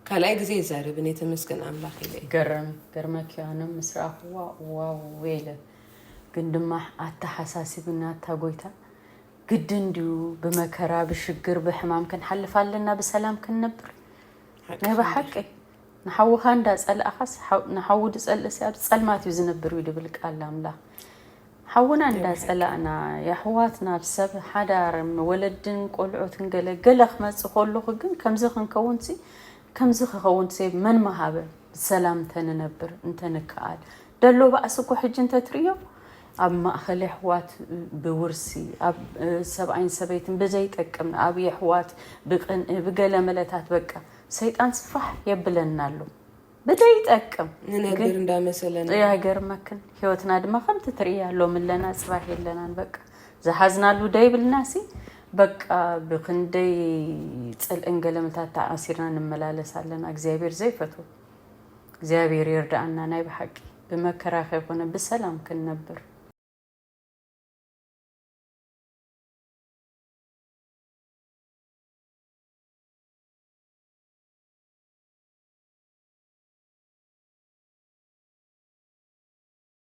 ካልኣይ ግዜ ይዛረብን እየ ተመስገን ኣምላኽ ኢለ እየ። ገረም ገርመኪ ኣነ ምስ ረኣኽዋ ዋው ኢለ ግን ድማ ኣተሓሳሲብና እታ ጎይታ ግድን ድዩ ብመከራ ብሽግር ብሕማም ክንሓልፍ ኣለና ብሰላም ክንነብር? ናይ ብሓቂ ንሓውኻ እንዳጸላእኻስ ንሓው- ንሓው ዝጸልእሲ ኣብ ጸልማት እዩ ዝነብር እዩ ድብል ቃል ኣምላኽ። ሓውና እንዳጸላእና የሕዋትና ኣብ ሰብ ሓዳር ወለድን ቆልዑትን ገለ ገለ ክመጽእ ከለኹ ግን ከምዚ ክንከውንሲ ከምዚ ክኸውንሲ መን መሃበ? ብሰላም እንተንነብር እንተንከኣል ደሎ ባእሲ እኮ ሕጂ እንተትርእዮ ኣብ ማእኸል የሕዋት ብውርሲ ኣብ ሰብኣይን ሰበይትን ብዘይጠቅም ኣብ የሕዋት ብቅንኢ ብገለ መለታት በቃ ሰይጣን ስፋሕ የብለና ኣሎ ብዘይጠቅም ንነብር እንዳመሰለና ያገርመክን ህይወትና ድማ ከምቲ ትርእያ ሎም ኣለና ጽባሕ የለናን በቃ ዝሓዝናሉ ደይብልና ሲ በቃ ብክንደይ ጽልእን ገለመታት ተኣሲርና ንመላለስ ኣለና እግዚኣብሔር ዘይፈትዎ እግዚኣብሔር ይርዳኣና ናይ ብሓቂ ብመከራ ከይኮነ ብሰላም ክንነብር